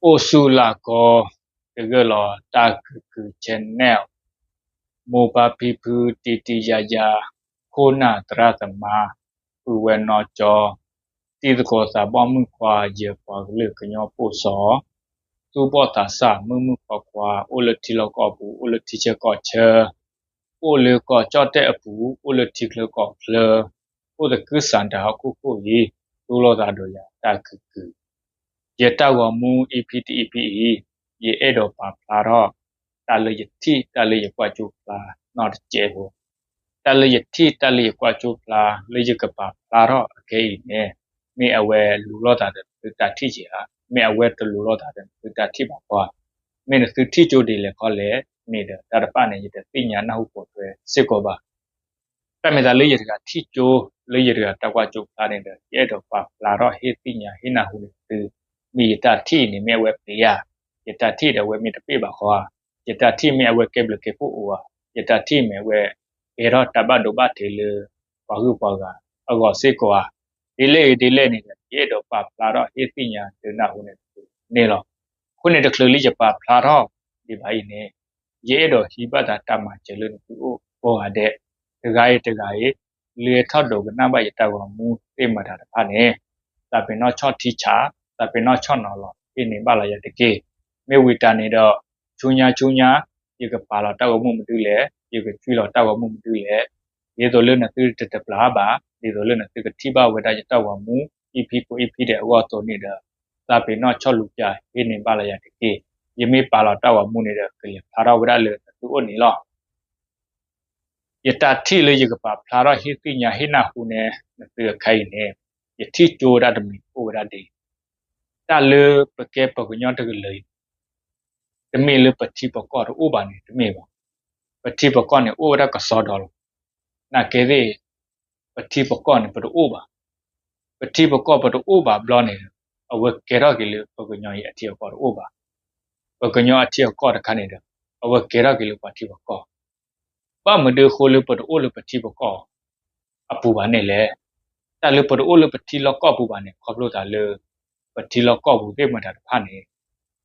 အိၣ်ဆူၣ်လၢ်ကီ တဂၢၢ်လီၤတၢ်ကုၢ်ကုၢ် channel, မိၢ်ပၢ်ဖံဖု တံၤတံၤယၤယၤ, ခိၣ်နၢ်သရၣ်သမါ, ပုၢ်ဝဲၢ်နီၢ်ကၠီ, တံၤသကိးသးဘီၣ်မုၣ်ခွါ ယပှၤကလုာ်ကညီဖိစီၤ, သူၣ်ဘီၣ်သးစၢ် မုၣ်မုၣ်ခွါခွါ အိၣ်လၢထံလီၢ်ကီၢ်ပူၤ အိၣ်လၢထံဆၢကီၢ်ဆၢ, အိၣ်လၢကီၢ်ကၠီၣ်တဲၣ်အပူၤ အိၣ်လၢထံချၢကီၢ်ချၢ, အိၣ်သကုၤဆးဒးဟီၣ်ခိၣ်ခိၣ်အံၤ တူၢ်လိာ်သးဒီးယၤတၢ်ကုၢ်ကုၢ်, ယတၢ်ဂီၤမူ EP တ EP အံၤ, ယအဲၣ်ဒိးပာ်ဖျါထီၣ် တၢ်လၢယထံၣ် တၢ်လၢယကွၢ်ကၠိဖျါ နီၢ်တစဲးဖိ, တၢ်လၢယထံၣ် တၢ်လၢယကွၢ်ကၠိဖျါ လၢယကပာ်ဖျါထီၣ်အခဲအံၤန့ၣ်, မ့ၢ်အဝဲလူၤလိာ်သးဒီးနသုတၢ်ထံၣ်ဧါ, မ့ၢ်အဝဲတလူၤလိာ်သးဒီးနသုတၢ်ထံၣ်ဘၣ်ခီဧါ, မ့ၢ်နသုထံၣ်ကၠိဒ်လဲၣ်ခီလဲၣ်န့ၣ်ဒီး တၢ်တဖၣ်န့ၣ် ယတသ့ၣ်ညါနၢ်ဟူပိာ်ထွဲစ့ၢ်ကီးဘၣ်. တၢ်မ့ၢ်သးလၢယတဂၤထံၣ်ကၠိ လၢယတဂၤတၢ်ကွၢ်ကၠိဖျါန့ၣ်ဒီး ယအဲၣ်ဒိးပာ်ဖျါထီၣ် ဟ့ၣ်သ့ၣ်ညါ ဟ့ၣ်နၢ်ဟူန့ၣ်သု, မ့ၢ်ယတၢ်ထံၣ်န့ၣ် မ့ၢ်အဝဲပျံၤဧါ, ယတၢ်ထံၣ်ဒီးအဝဲမ့ၢ်တပ့ၢ်ဘၣ်ခီဧါ, ယတၢ်ထံၣ်မ့ၢ်အဝဲကဲဘျုးကဲဖှိၣ်အိၣ်ဧါ, ယတၢ်ထံၣ်မ့ၢ်အဝဲ ကဲထီၣ်တၢ်ဘၣ်ဒိဘၣ်ထံးလၢ ပှၤဂုၤပှၤဂၤအဂီၢ်စ့ၢ်ကီးဧါ, ဒ်လဲၣ်ဂ့ၤဒ်လဲၣ်န့ၣ်ဒီး ယအဲၣ်ဒိးပာ်ဖျါထီၣ် ဟ့ၣ်သ့ၣ်ညါ ဒုးနၢ်ဟူန့ၣ်တက့ၢ်န့ၣ်လီၤ. အဃိန့ၣ် တချုးလၢယပာ်ဖျါထီၣ်ဒံးဘၣ်အံၤန့ၣ်, ယအဲၣ်ဒိးဟံးဘၣ်သးတၢ်မၤစၢၤလၢနသုအိၣ်ကိးဂၤဒဲး, တဂၤအံၤတဂၤအံၤ, လဲၤထီၣ်ဒိကနၣ်ဘၣ်ယတၢ်ဂီၤမူသ့ၣ်မတၤတဖၣ်န့ၣ်, သးပ့ၤနီၣ်ဆီၣ်ထံဆး, သးပ့ၤနီၣ်ဆီၣ်နီၤလီၤ ဟ့ၣ်န့ၢ်ဘၣ်လီၤယၤတက့ၢ်. မ့ၢ်ဝံၤတၢ်န့ၣ်ဒီး ဆူညါဆူညါ ယကပာ်လီၤတၢ်ဂီၤမူမနုၤလဲၣ်, ယကဆွံလီၤတၢ်ဂီၤမူမနုၤလဲၣ်, ဒ်သိးလၢနသုတတပျၢ်ဘၣ်, ဒ်သိးလၢနသုကထံၣ်ဘၣ်ဝဲဒၣ်ယတၢ်ဂီၤမူ EP ကိး EP ဒဲးအဂီၢ်အသိးန့ၣ်ဒီး, သးပ့ၤနီၣ်ဆီၣ်လူၤပၠး ဟ့ၣ်န့ၢ်ဘၣ်လီၤယၤတက့ၢ်. ယမ့ၢ်ပာ်လီၤတၢ်ဂီၤမူန့ၣ်ဒီး ကလဲၤဖျါထီၣ်ဝဲဒၣ်လၢနသုအိၣ်န့ၣ်လီၤ. ယတၢ်ထံၣ်လၢယကပာ်ဖျါထီၣ် ဟ့ၣ်သ့ၣ်ညါ ဟ့ၣ်နၢ်ဟူန့ၣ် နသုအခါအံၤန့ၣ်, ယထံၣ်ကၠိဝဲဒၣ်တမံၤအိၣ်ဝဲဒၣ်ဒ်အံၤ, တၢ်လၢပကဲပှၤကညီတကလုာ်အံၤ တမ့ၢ်လၢပထံပကီၢ်တအိၣ်ဘၣ်န့ၣ်တမ့ၢ်ဘၣ်. ပထံပကီၢ်န့ၣ်အိၣ်ဝဲဒၣ်ကစီဒီလီၤ. နာ်ကဲသ့ၣ် ပထံပကီၢ်န့ၣ် ပတအိၣ်ဘၣ်. ပထံပကီၢ်ပတအိၣ်ဘၣ်ဘျီန့ၣ်, အဝဲကဲထီၣ်က့ၤလၢပှၤကညီအံၤအထံအကီၢ်တအိၣ်ဘၣ်. ပှၤကညီအထံအကီၢ်တခါန့ၣ်ဒီး အဝဲကဲထီၣ်က့ၤလၢပှၤထံပကီၢ်. ဘၣ်မနုၤအဃိလၢပတအိၣ်လၢပထံပကီၢ်အပူၤဘၣ်န့ၣ်လဲၣ်. တၢ်လၢပတအိၣ်လၢပထံလီၢ်ကီၢ်ပူၤဘၣ်န့ၣ် ခီဖျိသးလၢ ပထံလီၢ်ကီၢ်ပူၤသ့ၣ်မတၤတဖၣ်န့ၣ်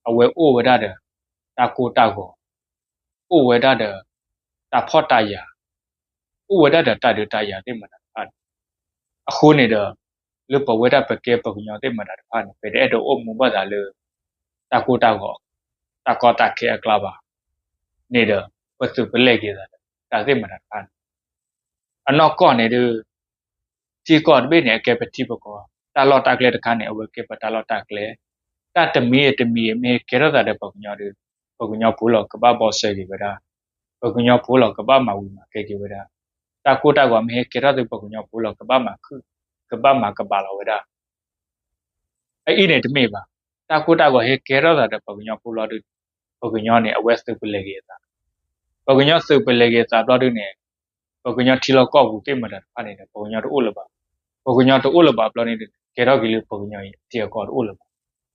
အဝဲအိၣ်ဝဲဒၣ်ဒီး တၢ်ကိၢ်တၢ်ဂီၤ, အိၣ်ဝဲဒၣ်ဒီး တၢ်ဖှီၣ်တၢ်ယာ်, အိၣ်ဝဲဒၣ်ဒီးတၢ်ဒုးတၢ်ယၤသ့ၣ်မတၤတဖၣ်န့ၣ်, အဃိန့ၣ်ဒီး လၢပဝဲဒၣ်ပကဲပှၤကညီသ့ၣ်မတၤတဖၣ်န့ၣ် ပတအဲၣ်ဒိးအိၣ်မူဘၣ်သးလၢ တၢ်ကိၢ်တၢ်ဂီၤ, တၢ်ကီတၢ်ခဲအကျါဘၣ်န့ၣ်ဒီး ပသုးပလဲၢ်က့ၤသးဒီး တၢ်သ့ၣ်မတၤတဖၣ်န့ၣ် အနီၢ်ကီၢ်န့ၣ်ဒီး ထံကီၢ်တဘ့ၣ်န့ၣ် အကဲပထံပကီၢ်, တၢ်လီၢ်တၢ်ကျဲတခါန့ၣ် အဝဲကဲပတၢ်လီၢ်တၢ်ကျဲ, တၢ်တမံၤတမံၤမ့ၢ်ဟဲကဲထီၣ်သးဒီးပှၤကညီဒီး ပှၤကညီဖိလီၤကဘၣ်ဘီဆဲက့ၤဝဲဒၣ်, ပှၤကညီဖိလီၤကဘၣ်မၤဝံၤမၤကဲက့ၤဝဲဒၣ်, တၢ်ကိၢ်တၢ်ဂီၤမ့ၢ်ဟဲကဲထီၣ်သးပှၤကညီဖိလီၤ ကဘၣ်မၤခုၣ်, ကဘၣ်မၤကဘၣ်လီၤဝဲဒၣ် အအံၤန့ၣ်တမ့ၢ်ဘၣ်. တၢ်ကိၢ်တၢ်ဂီၤဟဲကဲထီၣ်သးဒီးပှၤကညီဖိလီၤဒီး ပှၤကညီန့ၣ် အဝဲသုးပလဲၤက့ၤအသး, ပှၤကညီသုးပလဲၤက့ၤအသးဘျီဒုန့ၣ် ပှၤကညီထံလီၢ်ကီၢ်ပူၤသ့ၣ်မတၤတဖၣ်န့ၣ်ဒီး ပှၤကညီတအိၣ်လၢၤဘၣ်. ပှၤကညီတအိၣ်လၢၤဘၣ်ဘျီန့ၣ်ဒီး ကဲထီၣ်က့ၤလၢပှၤကညီအံၤအထံအကီၢ်တအိၣ်လၢၤဘၣ်.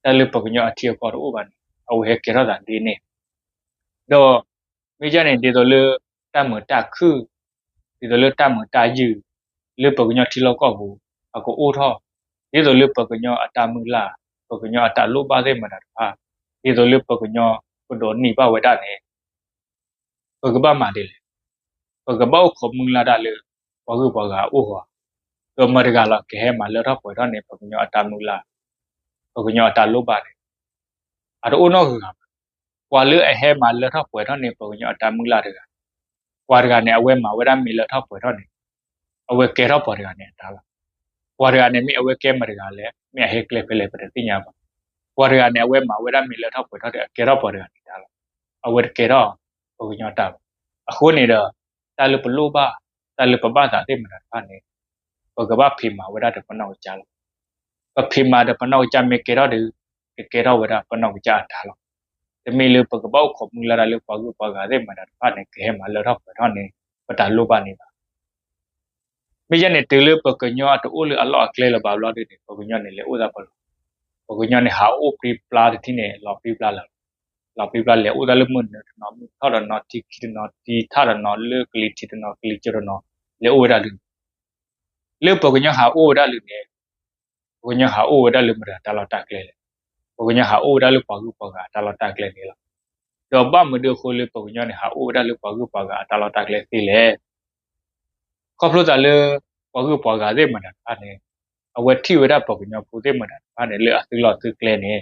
တၢ်လၢပှၤကညီအထံအကီၢ်တအိၣ်ဘၣ်န့ၣ် အဝဲဟဲကဲထီၣ်သးဒ်န့ၣ် ဒီး မ့ၢ်ဒ်န့ၣ် ဒ်သိးလၢတၢ်မုာ်တၢ်ခုၣ်, ဒ်သိးလၢတၢ်မုာ်တၢ်ယုၢ် လၢပှၤကညီထံလီၢ်ကီၢ်ပူၤ အကအိၣ်ထီၣ်, ဒ်သိးလၢပှၤကညီအတၢ်မုၢ်လၢ်, ပှၤကညီအတၢ်လိၣ်ဘၣ်သ့ၣ်မတၤတဖၣ်, ဒ်သိးလၢပှၤကညီကဒိးန့ၢ်ဘၣ်ဝဲဒၣ်န့ၣ် ပကဘၣ်မၤဒ်လဲၣ်. ပကဘၣ်အိၣ်ခိးမုၢ်လၢ်တၢ်လၢ ပှၤဂုၤပှၤဂၤအအိၣ်ဧါ, ဒီးမတၤတဂၤလီၤကဟဲမၤလၢထီၣ်ပှဲၤထီၣ်န့ၢ် ပှၤကညီအတၢ်မုၢ်လၢ်, ပှၤကညီအတၢ်လိၣ်ဘၣ်န့ၣ် အတအိၣ်နီတဂၤဘၣ်. ပှၤလၢအဟဲမၤလၢထီၣ်ပှဲၤထီၣ်န့ၢ် ပှၤကညီအတၢ်မုၢ်လၢ်တဂၤ, ပှၤတဂၤန့ၣ် အဝဲမၤဝဲဒၣ်မ့ၢ်လၢထီၣ်ပှဲၤထီၣ်န့ၣ် အဝဲကဲထီၣ်ပှၤတဂၤန့ၣ်အတၢ်လီၤ. ပှၤတဂၤန့ၣ် မ့ၢ်အဝဲကဲမတၤတဂၤလဲၣ်, မ့ၢ်အဟဲကျဲဖဲလဲၣ် ပတသ့ၣ်ညါဘၣ်. ပှၤတဂၤန့ၣ် အဝဲမၤဝဲဒၣ်မ့ၢ်လၢထီၣ်ပှဲၤထီၣ်ဒီး အကဲထီၣ်ပှၤတဂၤန့ၣ်တၢ်လီၤ. အဝဲတကဲထီၣ်ပှၤကညီတၢ်ဘၣ်. အဃိန့ၣ်ဒီး တၢ်လၢပလိၣ်ဘၣ်, တၢ်လၢပဘၣ်သးသ့ၣ်မတၤတဖၣ်န့ၣ် ပကဘၣ်ဖံးမၤဝဲဒၣ်ဒီးပနီၢ်ကစၢ်လီၤ. ပဖံးမၤဒီးပနီၢ်ကစၢ်မ့ၢ်ကဲထီၣ်ဒီး ကကဲထီၣ်ဝဲဒၣ်ပနီၢ်ကစၢ်အတၢ်လီၤ. တမ့ၢ်လၢပကဘၣ်အိၣ်ခိးမုၢ်လၢ်တၢ်လၢပှၤဂုၤပှၤဂၤသ့ၣ်မတၤတဖၣ်န့ၣ် ကဟဲမၤလၢထီၣ်ပှဲၤထီၣ်န့ၢ် ပတၢ်လိၣ်ဘၣ်န့ၣ်ဘၣ်. မ့ၢ်ယဲန့ၣ် တုၤလၢပှၤကညီအတအိၣ်လၢအလီၢ်အကျဲလၢၤဘၣ်ဘျီဒုန့ၣ် ပှၤကညီန့ၣ် လဲၤအိၣ်သးပလီၢ်, ပှၤကညီန့ၣ် ဟးအိၣ်ပြံပြါတထံၣ်န့ၣ် လီၤပြံပြါလၢ်လီၤ. လီၤပြံပြါ လဲၤအိၣ်သးလၢမုၢ်နုာ်တနီၤ မုၢ်ထီၣ်တနီၤ ထံခံတနီၤ ထံထၣ်တနီၤ လၢကလံၤထံးတနီၤ ကလံၤစိးတနီၤ လဲၤအိၣ်ဝဲဒၣ်လၢန့ၣ်. လၢပှၤကညီဟးအိၣ်ဝဲဒၣ်လၢန့ၣ် ပှၤကညီဟးအိၣ်ဝဲဒၣ်လၢမတၤတၢ်လီၢ်တၢ်ကျဲလဲၣ်. ပှၤကညီဟးအိၣ်ဝဲဒၣ်လၢပှၤဂုၤပှၤဂၤအတၢ်လီၢ်တၢ်ကျဲန့ၣ်လီၤ. ဒီးဘၣ်မနုၤအဃိလၢပှၤကညီန့ၣ် ဟးအိၣ်ဝဲဒၣ်လၢပှၤဂုၤပှၤဂၤအတၢ်လီၢ်တၢ်ကျဲသ့လဲၣ်. ခီဖျိသးလၢ ပှၤဂုၤပှၤဂၤသ့ၣ်မတၤတဖၣ်န့ၣ် အဝဲထံၣ်ဝဲဒၣ်ပှၤကညီဖိသ့ၣ်မတၤတဖၣ်န့ၣ် လၢအသုးလီၢ်သုးကျဲန့ၣ်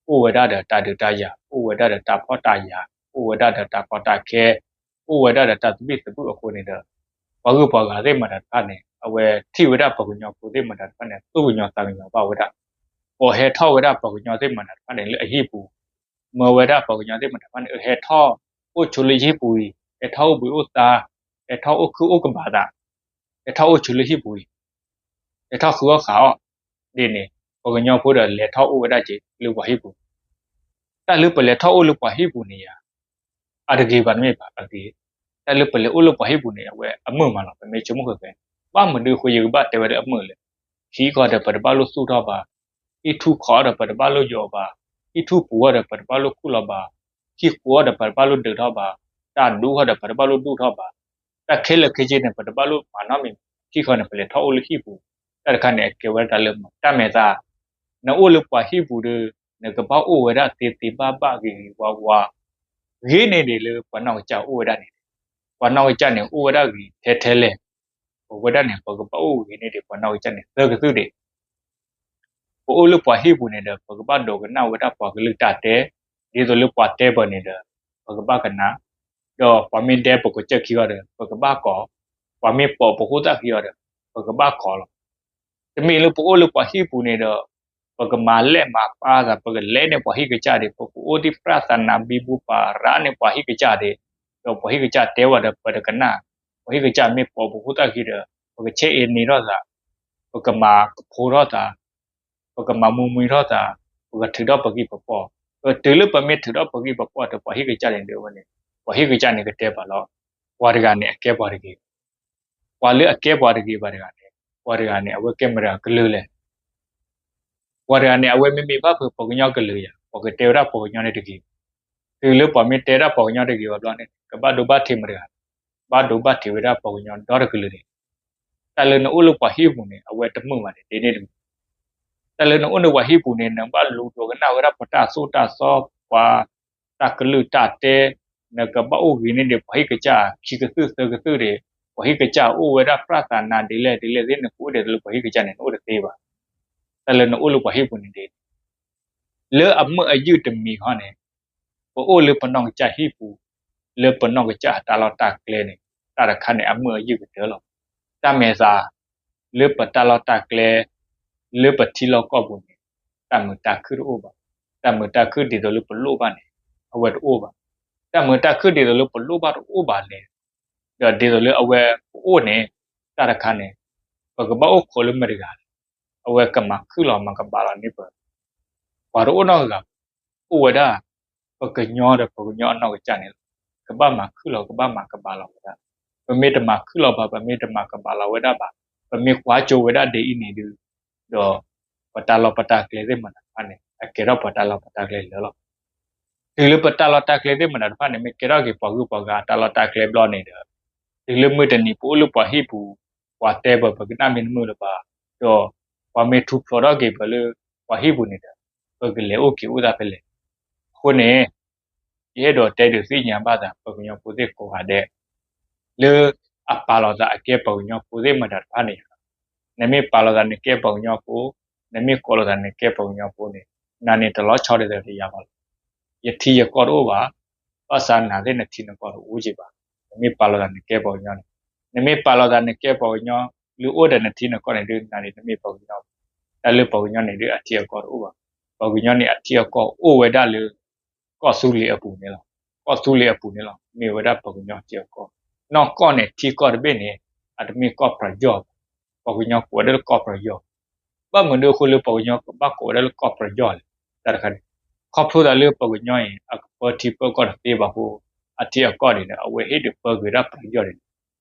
အိၣ်ဝဲဒၣ်ဒီးတၢ်ဒုးတၢ်ယၤ, အိၣ်ဝဲဒၣ်ဒီးတၢ်ဖှီၣ်တၢ်ယာ်, အိၣ်ဝဲဒၣ်ဒီးတၢ်ကီတၢ်ခဲ, အိၣ်ဝဲဒၣ်ဒီးတၢ်သဘံၣ်သဘုၣ်အဃိန့ၣ်ဒီး ပှၤဂုၤပှၤဂၤသ့ၣ်မတၤတဖၣ်န့ၣ် အဝဲထံၣ်ဝဲဒၣ်ပှၤကညီဖိသ့ၣ်မတၤတဖၣ်န့ၣ် သူၣ်ကညီၤသးကညီၤဘၣ်ဝဲဒၣ်, ကိးဟဲထီၣ်ဝဲဒၣ်ပှၤကညီသ့ၣ်မတၤတဖၣ်န့ၣ် လၢအဟံၣ်ပူၤ, မၢဝဲဒၣ်ပှၤကညီသ့ၣ်မတၤတဖၣ်န့ၣ် ဟဲထီၣ်အိၣ်ဆိးလၢယဟံၣ်ပူၤအံၤ, ဟဲထီၣ်အိၣ်ဘှံးအိၣ်သါ, ဟဲထီၣ်အိၣ်ခုၣ်အိၣ်ကဘးသး, ဟဲထီၣ်အိၣ်ဆိးလၢဟံၣ်ပူၤအံၤ, ဟဲထီၣ်ဃုအီၣ်ဃုအီဒ်န့ၣ်, ပှၤကညီဖိဒီးလဲၤထီၣ်အိၣ်ဝဲဒၣ်က့ၤလၢပှၤဟံၣ်ပူၤ, တၢ်လၢပလဲၤထီၣ်အိၣ်လၢပှၤဟံၣ်ပူၤန့ၣ်ယၤ အတဂ့ၤဘၣ်တမ့ၢ်ဘၣ်အဂ့ၤ, တၢ်လၢပလဲၤအိၣ်လၢပှၤဟံၣ်ပူၤန့ၣ် အဝဲအမုာ်မးလီၤ ပမ့ၢ်ဆိကမိၣ်ဃဲဃဲ, ဘၣ်မနုၤအဃိယကဘၣ်တဲဝဲလၢအမုာ်လဲၣ်, ဟံၣ်ဃီဒီးပတဘၣ်လိၣ်သူၣ်ထီၣ်ဘၣ်, ဟံၣ်ထူၣ်ခီဒီးပတဘၣ်လိၣ်ယိးဘၣ်, ဟံၣ်ထူၣ်ပူၤဃီဒီးပတဘၣ်လိၣ်ခူၣ်လီၤဘၣ်, ဟံၣ်ဃီဒီးပတဘၣ်လိၣ်ဒုးထီၣ်ဘၣ်, တၢ်ဒူဃီဒီးပတဘၣ်လိၣ်ဒူၣ်ထီၣ်ဘၣ်, တၢ်ခဲလၢာ်ခဲဆ့န့ၣ် ပတဘၣ်လိၣ်မၤနီတမံၤ, ဟံၣ်ဃီန့ၣ် ပလဲၤထီၣ်အိၣ်လၢဟံၣ်ပူၤ, တၢ်တခါန့ၣ် အကဲဝဲဒၣ်တၢ်လၢမုာ်, တၢ်မဲာ်သး နအိၣ်လၢပှၤဟံၣ်ပူၤဒီး နကဘၣ်အိၣ်ဝဲဒၣ်သ့သ့ဘၣ်ဘၣ်ဂ့ၤဂ့ၤဝါဝါ, ဂ့ၤန့ၢ်ဒံးလၢပှၤနီၢ်ကစၢ်အိၣ်ဝဲဒၣ်န့ၣ်, ပှၤနီၢ်ကစၢ်န့ၣ် အိၣ်ဝဲဒၣ်ဂ့ၤထဲထဲလဲၣ်, ပဝဲဒၣ်န့ၣ် ပကဘၣ်အိၣ်ဂ့ၤန့ၢ်ဒံးပှၤနီၢ်ကစၢ်န့ၣ် သၢကသုၣ်ဒံး ပအိၣ်လၢပှၤဟံၣ်ပူၤန့ၣ်ဒီး ပကဘၣ်ဒိကနၣ်ဝဲဒၣ်ပှၤကလုၢ်တၢ်တဲ, ဒ်သိးလၢပှၤတဲပှၤန့ၣ်ဒီး ပကဘၣ်ကနၣ်, ဒီးပှၤမ့ၢ်ဒဲပကစၢၢ်ခံအီၤဒီး ပကဘၣ်ကိး, ပှၤမ့ၢ်ပိာ်ပဃိသၣ်ခံအီၤဒီး ပကဘၣ်ကိးလီၤ. တမ့ၢ်လၢပအိၣ်လၢပှၤဟံၣ်ပူၤန့ၣ်ဒီး ပကမၤလဲၢ်မၤပၢ်သး ပကလဲၤန့ၢ်ပှၤဟံၣ်ကစၢ်ဒံး ပကအိၣ်သ့ၣ်ပြၣ်သးနးဘံဘူပၤရၤန့ၢ်ပှၤဟံၣ်ကစၢ်ဒံး, ဒီးပှၤဟံၣ်ကစၢ်တဲဝဲဒီး ပတကနၣ်, ပှၤဟံၣ်ကစၢ်မ့ၢ်ပိာ်ပဃိသၣ်ခံဒီး ပကဆဲးအ့န့ၢ်ထီၣ်သး, ပကမၤကဖိထီၣ်သး, ပကမၤမူမံထီၣ်သး, ပကထုးထီၣ်ပဂံၢ်ပပီၢ်, ပတုၤလၢပမ့ၢ်ထုးထီၣ်ပဂံၢ်ပပီၢ်ဒီးပှၤဟံၣ်ကစၢ်န့ၣ်ဒ်ဝဲန့ၣ်, ပှၤဟံၣ်ကစၢ်န့ၣ်ကတဲပှၤလီၤ, ပှၤတဂၤန့ၣ်အကဲပှၤတဂ့ၤ ပှၤလၢအကဲပှၤတဂ့ၤဘၣ်တဂၤန့ၣ်, ပှၤတဂၤန့ၣ် အဝဲကဲမတၤတဂၤကလုာ်လဲၣ်. ပှၤတဂၤန့ၣ် အဝဲမ့မ့ၢ်ဘၣ်ဖုးပှၤကညီကလုာ်ယၤ, ပှၤကတဲဝဲဒၣ်ပှၤကညီန့ၣ်တဂ့ၤ, တုၤလၢပှၤမ့ၢ်တဲဒၣ်ပှၤကညီတဂ့ၤဘၣ်ဘျီန့ၣ် ကဘၣ်ဒိဘၣ်ထံးမတၤတဂၤ, ဘၣ်ဒိဘၣ်ထံးဝဲဒၣ်ပှၤကညီဒီတကလုာ်န့ၣ်, တၢ်လၢနအိၣ်လၢပှၤဟံၣ်ပူၤန့ၣ် အဝဲတမုာ်ဘၣ်န့ၣ် ဒ်န့ၣ်တမံၤ, တၢ်လၢနအိၣ်လၢပှၤဟံၣ်ပူၤန့ၣ် နဘၣ်လူၤဒိကနၣ်ဝဲဒၣ်ပှၤတၢ်သိၣ်တၢ်သီ ပှၤ တၢ်ကလုၢ်တၢ်တဲ, နကဘၣ်အိၣ်ဂ့ၤန့ၢ်ဒံးပှၤဟံၣ်ကစၢ်ခံကသုၣ်သၢကသုၣ်ဒံး, ပှၤဟံၣ်ကစၢ်အိၣ်ဝဲဒၣ်ပြၣ်သးနးဒ်လဲၣ်ဒ်လဲၣ်သ့ၣ် နကအိၣ်ဒံးလၢပှၤဟံၣ်ကစၢ်န့ၣ် နအိၣ်တသ့ဘၣ်. တၢ်လၢနအိၣ်လၢပှၤဟံၣ်ပူၤန့ၣ်ဒ်န့ၣ်, လၢအမုာ်အယုၢ်တမံၤဃီန့ၣ်, ပအိၣ်လၢပနီၢ်ကစၢ်ဟံၣ်ပူၤ, လၢပနီၢ်ကစၢ်တၢ်လီၢ်တၢ်ကျဲန့ၣ်, တၢ်တခါန့ၣ် အမုာ်အယုၢ်ကတၢၢ်လီၤ. တၢ်မဲာ်သး လၢပတၢ်လီၢ်တၢ်ကျဲ, လၢပထံလီၢ်ကီၢ်ပူၤန့ၣ်, တၢ်မုာ်တၢ်ခုၣ်တအိၣ်ဘၣ်. တၢ်မုာ်တၢ်ခုၣ်ဒ်သိးလၢပလိၣ်ဘၣ်န့ၣ် အဝဲတအိၣ်ဘၣ်. တၢ်မုာ်တၢ်ခုၣ်ဒ်သိးလၢပလိၣ်ဘၣ်တအိၣ်ဘၣ်လဲၣ်. ဒီးဒ်သိးလၢအဝဲပအိၣ်န့ၣ်, တၢ်တခါန့ၣ်, ပကဘၣ်အိၣ်ခိးလၢမတၤတဂၤလဲၣ်. အဝဲကမၤခုၣ်လီၤမၤကဘၣ်လီၤန့ၢ်ပှၤ ပှၤတအိၣ်နီတဂၤဘၣ်. အိၣ်ဝဲဒၣ် ပကညီဒီးပှၤကညီအနီၢ်ကစၢ်န့ၣ်လီၤ. ကဘၣ်မၤခုၣ်လီၤ ကဘၣ်မၤကဘၣ်လီၤဝဲဒၣ်. ပမ့ၢ်တမၤခုၣ်လီၤဘၣ် ပမ့ၢ်တမၤကဘၣ်လီၤဝဲဒၣ်ဘၣ်, ပမ့ၢ်ကွၢ်ကၠိဝဲဒၣ်ဒ်အံၤန့ၣ်ဒုး, ဒီးပတၢ်လီၢ်ပတၢ်ကျဲသ့ၣ်မတၤတဖၣ်န့ၣ် အကဲထီၣ်ပတၢ်လီၢ်ပတၢ်ကျဲလၢာ်လီၤ. တုၤလၢပတၢ်လီၢ်တၢ်ကျဲသ့ၣ်မတၤတဖၣ်န့ၣ် မ့ၢ်ကဲထီၣ်က့ၤပှၤဂုၤပှၤဂၤအတၢ်လီၢ်တၢ်ကျဲဘျီန့ၣ်ဒီး, တုၤလၢမုၢ်တနံၤပအိၣ်လၢပှၤဟံၣ်ပူၤ, ပှၤတဲပှၤပကနၣ်မ့ၢ်တမုာ်လၢၤဘၣ်, ဒီးပှၤမ့ၢ်ထူဖျိးထီၣ်က့ၤပှၤလၢပှၤဟံၣ်ပူၤန့ၣ်ဒီး, ပကလဲၤအိၣ်က့ၤအိၣ်သးဖဲလဲၣ်. အဃိန့ၣ်, ယအဲၣ်ဒိးတဲဒုးသ့ၣ်ညါဘၣ်သး ပှၤကညီဖိသ့ၣ်ကိးဂၤဒဲး လၢအပာ်လီၤသးအကဲပှၤကညီဖိသ့ၣ်မတၤတဖၣ်န့ၣ်, နမ့ၢ်ပာ်လီၤသးနကဲပှၤကညီဖိ, နမ့ၢ်ကိးလီၤသးနကဲပှၤကညီဖိန့ၣ်, နၤန့ၣ်တလီၤဆီဒ်သိးယၤဘၣ်လီၤ. ယထံယကီၢ်တအိၣ်ဘၣ်, ဘၣ်ဆၣ်နၤသ့ၣ်နထံနကီၢ်တအိၣ်က့ၤဘၣ်. နမ့ၢ်ပာ်လီၤသးနကဲပှၤကညီန့ၣ်, နမ့ၢ်ပာ်လီၤသးနကဲပှၤကညီ, လုၢ်အိၣ်ဒီးနထံနကီၢ်န့ၣ်ဒုး နၤန့ၣ်တမ့ၢ်ပှၤကညီဘၣ်. တၢ်လၢပှၤကညီန့ၣ်ဒုးအထံအကီၢ်တအိၣ်ဘၣ်. ပှၤကညီန့ၣ်အထံအကီၢ်အိၣ်ဝဲဒၣ်လၢ ကီၢ်သူလ့ၤအပူၤန့ၣ်လီၤ. ကီၢ်သူလ့ၤအပူၤန့ၣ်လီၤ. မ့ၢ်ဝဲဒၣ်ပှၤကညီထံအကီၢ်, နီၢ်ကီၢ်န့ၣ် ထံကီၢ်တဘ့ၣ်န့ၣ် အတမ့ၢ်ကီၢ်ပြယီၢ်ဘၣ်. ပှၤကညီကိးဝဲဒၣ်လၢကီၢ်ပြယီၢ်. ဘၣ်မနုၤအဃိလၢပှၤကညီကဘၣ်ကိးဝဲဒၣ်လၢကီၢ်ပြယီၢ်လဲၣ်. တၢ်တခါန့ၣ်, ခီဖျိသးလၢပှၤကညီအံၤ အကပၢထံပၢကီၢ်တသ့ဘၣ်အဃိ, အထံအကီၢ်န့ၣ်ဒီး အဝဲဟ့ၣ်ဒုးပၢက့ၤဝဲဒၣ်ပြယီၢ်န့ၣ်,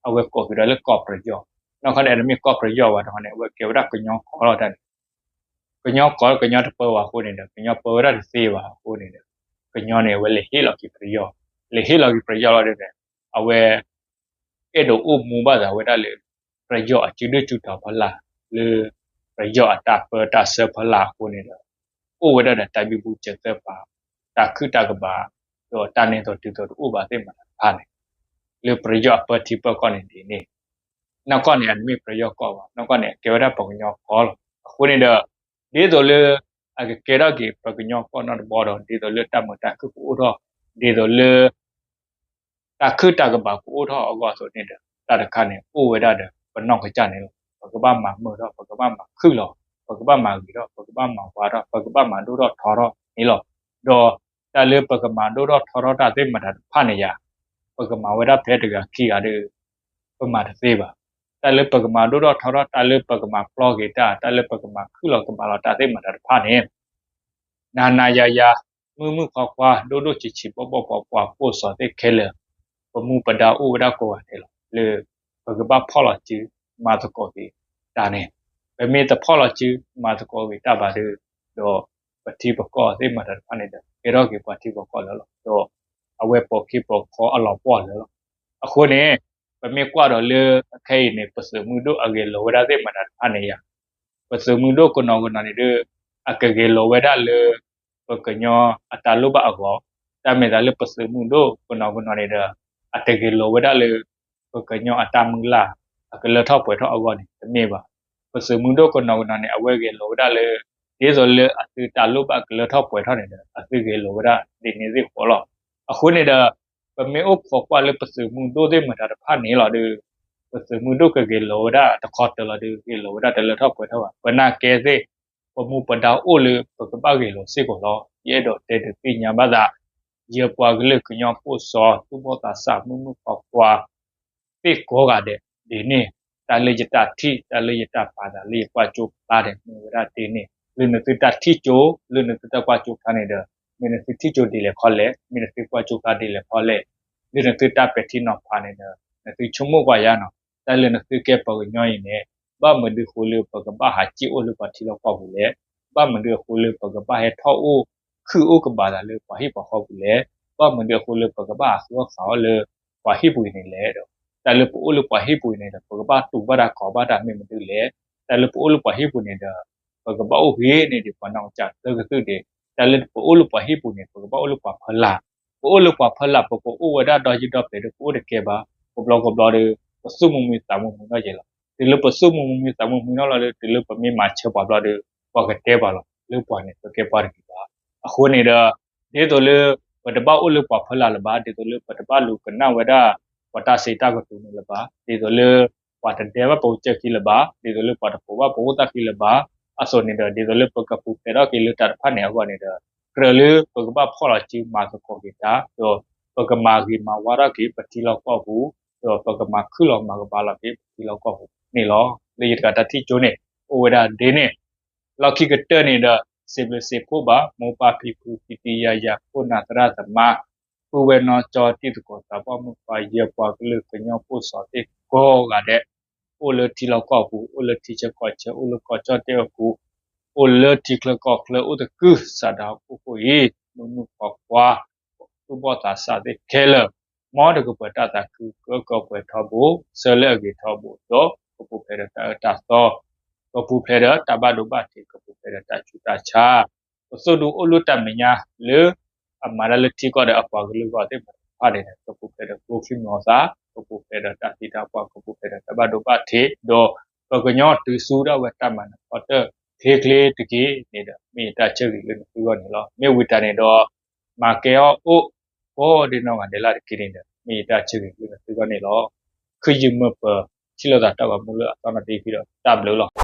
အဝဲကိးက့ၤဒီးလၢကီၢ်ပြယီၢ်. နီၢ်ကီၢ်န့ၣ် အတမ့ၢ်ကီၢ်ပြယီၢ်ဘၣ်တခါန့ၣ် အဝဲကဲဝဲဒၣ်ကညီကီၢ်လီၤတၢ်န့ၣ် ကညီကီၢ်လၢကညီတပၢဘၣ်အဃိန့ၣ်ဒီး ကညီပၢဝဲဒၣ်တသ့ဘၣ်အဃိန့ၣ်ဒီး ကညီန့ၣ် အဝဲလဲၤဟ့ၣ်လီၤက့ၤပြယီၢ်, လဲၤဟ့ၣ်လီၤက့ၤပြယီၢ်လီၤဒီး အဝဲ အဲၣ်ဒိးအိၣ်မူဘၣ်သးဝဲဒၣ်လၢ ပြယီၢ်အစုဒုၣ်စုတီၤဖီလာ်, လၢ ပြယီၢ်အတၢ်ပၢတၢ်ဆှၢဖီလာ်အဃိန့ၣ်ဒီး အိၣ်ဝဲဒၣ်ဒီးတၢ်ဘံဘူစၢၤသၢပၤ, တၢ်ခုၣ်တၢ်ကဘၣ်, ဒီးတၢ်နံၤသိးတုၤသိးတအိၣ်ဘၣ်သ့ၣ်မတၤတဖၣ်န့ၣ်, လၢပယီၤအပၢထံပၢကီၢ်န့ၣ်ဒ်န့ၣ်, နီၢ်ကီၢ်န့ၣ် အတမ့ၢ်ပယီၤကီၢ်ဘၣ်, နီၢ်ကီၢ်န့ၣ် အကဲဝဲဒၣ်ပှၤကညီကီၢ်လီၤ. အဃိန့ၣ်ဒီး ဒ်သိးလၢ အကကဲထီၣ်က့ၤပှၤကညီကီၢ်နီတဘီဒီး ဒ်သိးလၢတၢ်မုာ်တၢ်ခုၣ်ကအိၣ်ထီၣ်, ဒ်သိးလၢ တၢ်ခုၣ်တၢ်ကဘၣ်ကအိၣ်ထီၣ်အဂီၢ်အသိးန့ၣ်ဒီး တၢ်တခါန့ၣ် အိၣ်ဝဲဒၣ်ဒီးပနီၢ်ကစၢ်န့ၣ်လီၤ. ပကဘၣ်မၤမုာ်ထီၣ်, ပကဘၣ်မၤခုၣ်လီၤ, ပကဘၣ်မၤဂ့ၤထီၣ်, ပကဘၣ်မၤဝါထီၣ်, ပကဘၣ်မၤဒိၣ်ထီၣ်ထီထီၣ်န့ၣ်လီၤ. ဒီးတၢ်လၢပကမၤဒိၣ်ထီၣ်ထီထီၣ်တၢ်သ့ၣ်မတၤတဖၣ်န့ၣ်ယၤ, ပကမၤဝဲဒၣ်ဖဲတဂၤခံဂၤဒီး ပမၤတသ့ဘၣ်. တၢ်လၢပကမၤဒိၣ်ထီၣ်ထီထီၣ်, တၢ်လၢပကမၤပျီက့ၤတၢ်, တၢ်လၢပကမၤခုၣ်လီၤကမၤလီၤတၢ်သ့ၣ်မတၤတဖၣ်န့ၣ် နၤနၤယၤယၤ, မုၢ်မုၢ်ခွါခွါ, ဒိၣ်ဒိၣ်ဆံးဆံး, ဘီၣ်ဘီၣ်ပှၤပှၤ, ပိၢ်စီၤသ့ၣ်ခဲလၢာ်, ပမူပဒါအိၣ်ဝဲဒၣ်ကိးဂၤဒဲးလီၤ. လၢပကဘၣ်ဖီၣ်လီၤစုမၤသကိးက့ၤတၢ်န့ၣ်, ပမ့ၢ်တဖီၣ်လီၤစုမၤသကိးက့ၤတၢ်ဘၣ်ဒီး, ဒီးပထံပကီၢ်သ့ၣ်မတၤတဖၣ်န့ၣ်ဒီး ကဲထီၣ်က့ၤပှၤထံပကီၢ်လၢာ်လီၤ. ဒီးအဝဲပိာ်ခ့ပိာ်ခီအလီၤပှီၢ်လၢာ်လီၤ. အဃိန့ၣ် ပမ့ၢ်ကွၢ်ဒီးလၢအခဲအံၤန့ၣ် ပသုးမုၢ်ဒိၣ်အဂဲၤလိာ်ဝဲဒၣ်သ့ၣ်မတၤတဖၣ်န့ၣ်ယၤ, ပသုးမုၢ်ဒိၣ်ကနီၤကနီၤန့ၣ်ဒီး အကဂဲၤလိာ်ဝဲဒၣ်လၢ ပကညီအတၢ်လိၣ်ဘၣ်အဂီၢ်, တၢ်မ့ၢ်သးလၢပသုးမုၢ်ဒိၣ်ကနီၤကနီၤန့ၣ်ဒီး အတဂဲၤလိာ်ဝဲဒၣ်လၢ ပကညီအတၢ်မုၢ်လၢ် အကလၢထီၣ်ပှဲၤထီၣ်အဂီၢ်န့ၣ် တမ့ၢ်ဘၣ်. ပသုးမုၢ်ဒိၣ်ကနီၤကနီၤန့ၣ် အဝဲဂဲၤလိာ်ဝဲဒၣ်လၢ ဒ်သိးလၢအသုတၢ်လိၣ်ဘၣ်ကလၢထီၣ်ပှဲၤထီၣ်န့ၣ်ဒီး အသုဂဲၤလိာ်ဝဲဒၣ်ဒ်န့ၣ်သ့ၣ်ဃီလီၤ. အဃိန့ၣ်ဒီး ပမ့ၢ်အိၣ်ခိးကွၢ်လၢပသုးမုၢ်ဒိၣ်သ့ၣ်မတၤတဖၣ်န့ၣ်လီၤဒီး ပသုးမုၢ်ဒိၣ်ကဂဲၤလိာ်ဝဲဒၣ်တခီတၢၤလီၤဒီး ဂဲၤလိာ်ဝဲဒၣ်တလၢထီၣ်ပှဲၤထီၣ်ဘၣ်. ပနာ်ကဲသ့ၣ် ပမူပဒါအိၣ်လၢပကဘၣ်ဂဲၤလိာ်စ့ၢ်ကီးလီၤ. ယအဲၣ်ဒိးတဲဒုးသ့ၣ်ညါဘၣ်သး ယပှၤကလုာ်ကညီပိၢ်စီၤ သူၣ်ဘီၣ်သးစၢ် မုၢ်မုၢ်ခွါခွါ သ့ၣ်ကိးဂၤဒဲးဒ်န့ၣ်, တၢ်လၢယတၢ်ထံၣ် တၢ်လၢယတၢ်ပာ်သးလၢယကွၢ်ကၠိဖျါဒဲး မ့ၢ်ဝဲဒၣ်ဒ်န့ၣ်, လၢနသုတၢ်ထံၣ်ကၠိ လၢနသုတၢ်ကွၢ်ကၠိဖျါန့ၣ်ဒီး မ့ၢ်နသုထံၣ်ကၠိဒ်လဲၣ်ခီလဲၣ်, မ့ၢ်နသုကွၢ်ကၠိဖျါဒ်လဲၣ်ခီလဲၣ်, လၢနသုတၢ်ပဲာ်ထံနီၤဖးန့ၣ်ဒီး နသုဆိကမိၣ်ကွၢ်ယါနီၤ, တၢ်လၢနသုကဲပှၤကညီအံၤန့ၣ် ဘၣ်မနုၤအဃိလၢပကဘၣ်ဟးစ့ၣ်အိၣ်လၢပှၤထံလီၢ်ကီၢ်ပူၤလဲၣ်, ဘၣ်မနုၤအဃိလၢပကဘၣ်ဟဲထီၣ်အိၣ်ခုၣ်အိၣ်ကဘၣ်သးလၢပှၤဟံၣ်ပှၤဃီပူၤလဲၣ်, ဘၣ်မနုၤအဃိလၢပကဘၣ်ဟးဃုအီၣ်ဃုအီလၢပှၤဟံၣ်ပူၤအံၤန့ၣ်လဲၣ်ဒီး တၢ်လၢပအိၣ်လၢပှၤဟံၣ်ပူၤအံၤန့ၣ်ဒီး ပကဘၣ်တူၢ်ဘၣ်တၢ်ခီၣ်ဘၣ်တၢ်မ့ၢ်မနုၤလဲၣ်, တၢ်လၢပအိၣ်လၢပှၤဟံၣ်ပူၤန့ၣ်ဒီး ပကဘၣ်အိၣ်ဂ့ၤန့ၢ်ဒံးပှၤနီၢ်ကစၢ်သၢကသုၣ်ဒံး, တၢ်လၢပအိၣ်လၢပှၤဟံၣ်ပူၤန့ၣ် ပကဘၣ်အိၣ်လၢပှၤဖီလာ်, ပအိၣ်လၢပှၤဖီလာ် ပကအိၣ်ဝဲဒၣ်ဒီယံၤဒီဖျဲးဒီး ပအိၣ်တကဲဘၣ်, ကဘျီကဘျီဒီး ပသူၣ်မုာ်မုာ်သးမုာ်မုာ်နီၢ်ကီၢ်လီၤ. တုၤလၢပသူၣ်မုာ်မုာ်မုာ်သးမုာ်မုာ်နီၢ်လီၤဒီး တုၤလၢပမ့ၢ်မၤဆၢပှၤဘျီဒီး ပှၤကတဲပှၤလီၤ, လၢပှၤန့ၣ် ပကဲပှၤတဂ့ၤဘၣ်. အဃိန့ၣ်ဒီး ဒ်သိးလၢ ပတဘၣ်အိၣ်လၢပှၤဖီလာ်လၢၤဘၣ်, ဒ်သိးလၢပတဘၣ်လူၤကနၣ်ဝဲဒၣ် ပှၤတၢ်စံးတၢ်ကတိၤန့ၣ်လၢၤဘၣ်, ဒ်သိးလၢ ပှၤတဒဲဘၣ်ပကစၢၢ်ခံလၢၤဘၣ်, ဒ်သိးလၢပှၤတပိာ်ဘၣ်ပအိၣ်သၣ်ခံလၢၤဘၣ်, အသိးန့ၣ်ဒီး ဒ်သိးလၢပကပူၤဖျဲးထီၣ်က့ၤလၢတၢ်တဖၣ်န့ၣ်အဂီၢ်န့ၣ်ဒီး ကြၢးလၢပကဘၣ်ဖီၣ်လီၤစုမၤသကိးက့ၤတၢ်, ဒီးပကမၤဂ့ၤမၤဝါထီၣ်က့ၤပထံလီၢ်ကီၢ်ပူၤ, ဒီးပကမၤခုၣ်လီၤမၤကဘၣ်လီၤက့ၤပထံလီၢ်ကီၢ်ပူၤန့ၣ်လီၤ. လၢယတဂၤတၢ်ထံၣ်ကၠိန့ၣ် အိၣ်ဝဲဒၣ်ဒ်န့ၣ်, လီၢ်ခံကတၢၢ်န့ၣ်ဒီး စံးဘျုးစံးဖှိၣ်ဘၣ် မိၢ်ပၢ်ဖံဖု တံၤတံၤယၤယၤ ခိၣ်နၢ်သရၣ်သမါ, ပုၢ်ဝဲၢ်နီၢ်ကၠီ တံၤသကိးသးပှၢ်မုၣ်ခွါ ယပှၤကလုာ်ကညီပိၢ်စီၤသ့ၣ်ကိးဂၤဒဲး, အိၣ်လၢထံလီၢ်ကီၢ်ပူၤ, အိၣ်လၢထံဆၢကီၢ်ဆၢ, အိၣ်လၢကီၢ်ကၠီၣ်တဲၣ်အပူၤ, အိၣ်လၢထံချၢကီၢ်ချၢ အိၣ်သကုၤဆးဒးကိၣ်ကိၣ်အံၤ, မုၢ်မုၢ်ခွါခွါ သူၣ်ဘီၣ်သးစၢ်သ့ၣ်ခဲလၢာ်, မ်တကပှဲၤတၢ်သးခု ကကပှဲၤထီဘိ, ဆၢလၢအဂ့ၤထီဘိဒီး ကပူၤဖျဲးဒီးတၢ်အၢတၢ်သီ, ကပူၤဖျဲးဒီးတၢ်ဘၣ်ဒိဘၣ်ထံး, ကပူၤဖျဲးဒီးတၢ်ဆူးတၢ်ဆါ, ပသိၣ်ဒူအိၣ်လၢတၢ်မဲာ်ညါလၢ အမၤတၢ်လၢထံကီၢ်ဒီးအပှၤကလုာ်အဂီၢ်သ့ၣ်တဖၣ်န့ၣ်ဒီး ကပူၤဖျဲးဒီးကျိချံမျိာ်သၣ်, ကပူၤဖျဲးဒီးတၢ်သံတၢ်ပှၢ်, ကပူၤဖျဲးဒီးတၢ်ဘၣ်ဒိဘၣ်ထံး, ဒီးပကညီတုၤဆူဒၣ်ဝဲတၢ်မၤနၢၤဖီတၢၣ်ချ့ချ့တက့ၢ်န့ၣ်ဒီး မ့ၢ်ယတၢ်ဆၢဂ့ၤလၢနသုဂီၢ်န့ၣ်လီၤ. မ့ၢ်ဝံၤတၢ်န့ၣ်ဒီး မၤကဲအီၣ်အိၣ်ကိးဒဲးနီၢ်ဂၤဒဲးလၢ်တက့ၢ်န့ၣ်ဒီး မ့ၢ်ယတၢ်ဆၢဂ့ၤလၢနသုဂီၢ်န့ၣ်လီၤ. ခုယမုၢ်ပထံၣ်လိာ်သးတၢ်ဂီၤမူလၢအသီနီၣ်တံၢ်ခံဒီး တၢ်ဘျုးလီၤ.